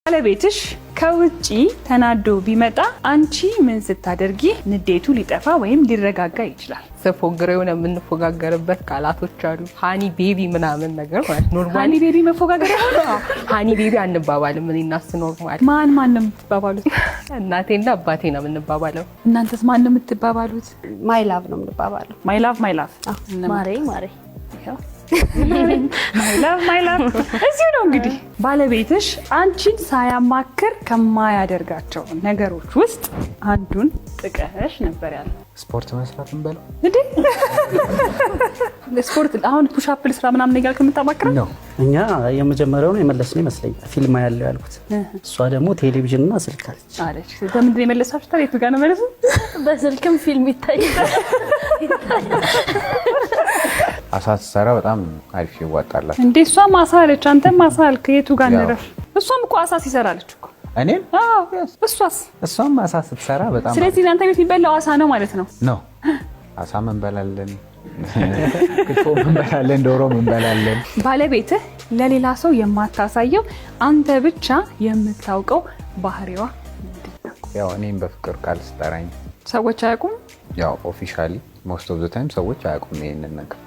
ባለቤትሽ ከውጪ ተናዶ ቢመጣ አንቺ ምን ስታደርጊ ንዴቱ ሊጠፋ ወይም ሊረጋጋ ይችላል? ስፎግር የሆነ የምንፎጋገርበት ቃላቶች አሉ። Honey baby ምናምን ነገር ማለት normally። Honey baby መፎጋገር ሆነ? Honey baby አንባባልም። እኔ እና እሱ normal። ማን ማን ነው የምትባባሉት? እናቴና አባቴ ነው የምንባባለው። እናንተስ ማን ነው የምትባባሉት? My love ነው የምንባባለው። My love, my love። ማሬ ማሬ። My love, my love እዚሁ ነው እንግዲህ። ባለቤትሽ አንቺን ሳያማክር ከማያደርጋቸው ነገሮች ውስጥ አንዱን ጥቀሽ ነበር ያለው። ስፖርት መስራት እንበለው። እንዴ፣ ስፖርት አሁን push up ልስራ ምናምን እያልክ የምታማክረው? ነው። እኛ የመጀመሪያውን የመለስነው ይመስለኛል። ፊልም ያለው ያልኩት፣ እሷ ደግሞ ቴሌቪዥን እና ስልክ አለች። አለች። በምንድን ነው የመለሳችሁት? የቱ ጋር ነው መለሱ? በስልክም ፊልም ይታያል። አሳ ስትሰራ በጣም አሪፍ ይዋጣላት። እንዴ፣ እሷም አሳ አለች፣ አንተም አሳ አልክ። የቱ ጋር ያው። እንረፍ? እሷም እኮ አሳ ሲሰራለች እኮ። እኔም። አዎ፣ እሷስ? እሷም አሳ ስትሰራ በጣም። ስለዚህ እናንተ ቤት የሚበላው አሳ ነው ማለት ነው። ነው። አሳም እንበላለን፣ ክትፎም እንበላለን፣ ዶሮም እንበላለን። ባለቤትህ ለሌላ ሰው የማታሳየው፣ አንተ ብቻ የምታውቀው ባህሪዋ ምንድን ነው? ያው እኔም በፍቅር ቃል ስጠራኝ። ሰዎች አያውቁም። ያው officially most of the time ሰዎች አያውቁም ይሄንን ነገር።